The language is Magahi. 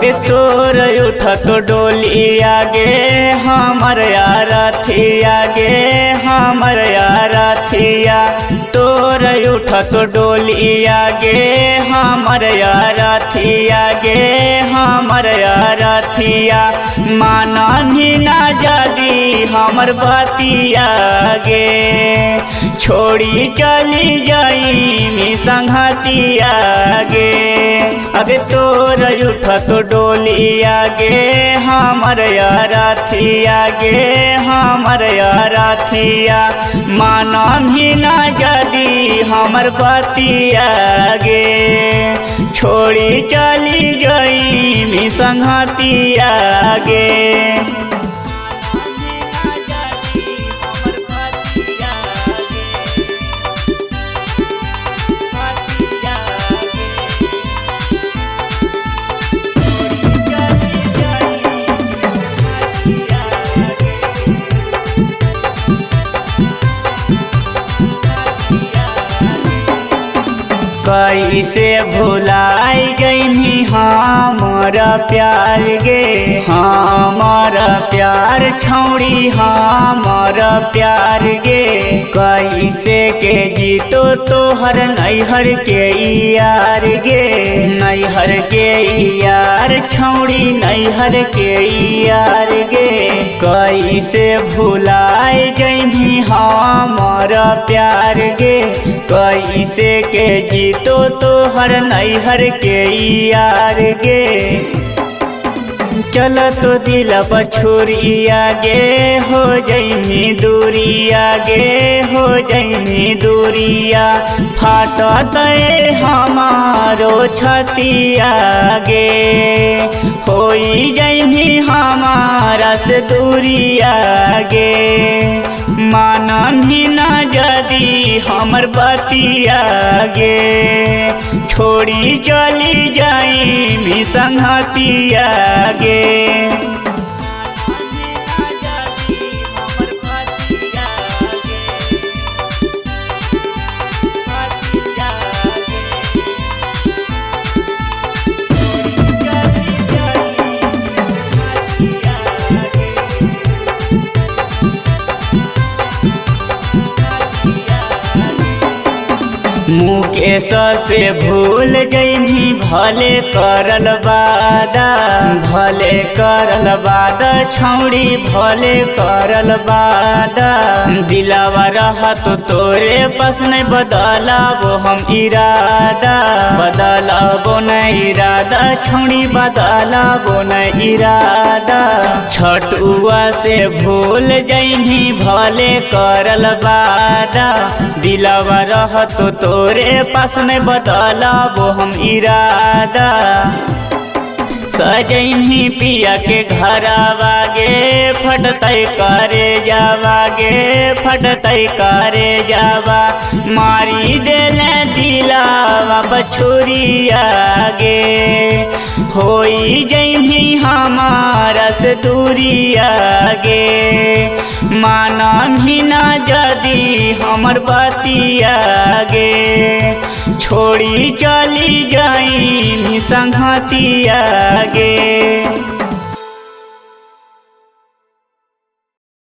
अगे तोर उठत डोली आगे हमर यारथिया गे हमर यारथिया। तोर उठत डोली आगे हमर यारथिया गे हमर यारथिया। माना भी ना जदी हमर बतिया गे छोड़ी चली जाई मी संगतिया गे। अगे तोर उठत डोली आगे हमर यारथिया गे हमर यारथिया। माना भी ना जदी हमर बतिया गे छोड़ी चली जाई मी संगतिया गे। कैसे भुलाई गईनी हमर प्यार गे हमर प्यार छौड़ी हमर प्यार गे। कैसे के जीतो तोहर नैहर के यार गे नैहर के यार छौड़ी नैहर के यार गे। कैसे भुलाई गईनी हमर प्यार गे कैसे के जीतो तोहर नैहर के यार गे। चल तो दिल पछुरिया गे हो जैमी दूरिया गे हो जैमी दूरिया। फाटत हमारो छतिया गे होई जैमी हमारा से दूरिया गे। माना भी ना जदी हमर बतिया गे छोड़ी चली जाई मी संगतिया गे। मुकेश से भूल जैनी भले करल वादा भले करल वादा छौड़ी भले करल वादा। दिलावा रहत तोरे पास नहीं बदलाबो हम इरादा बदलाबो नहीं इरादा छौड़ी बदलाबो नहीं इरादा। छटुआ से भूल जैनी भले करल वादा दिलावा रहत तोरे पास नहीं बदलाबो हम इरादा। सजैनी पिया के घरवा गे फटतै करे जावा गे फटतै करे जावा। मारी देले दिलावा बछुरिया गे होई जैनी हमारा से दूरिया गे। माना भी ना जदी हमर बतिया गे छोड़ी चली जाई मी संगतिया गे।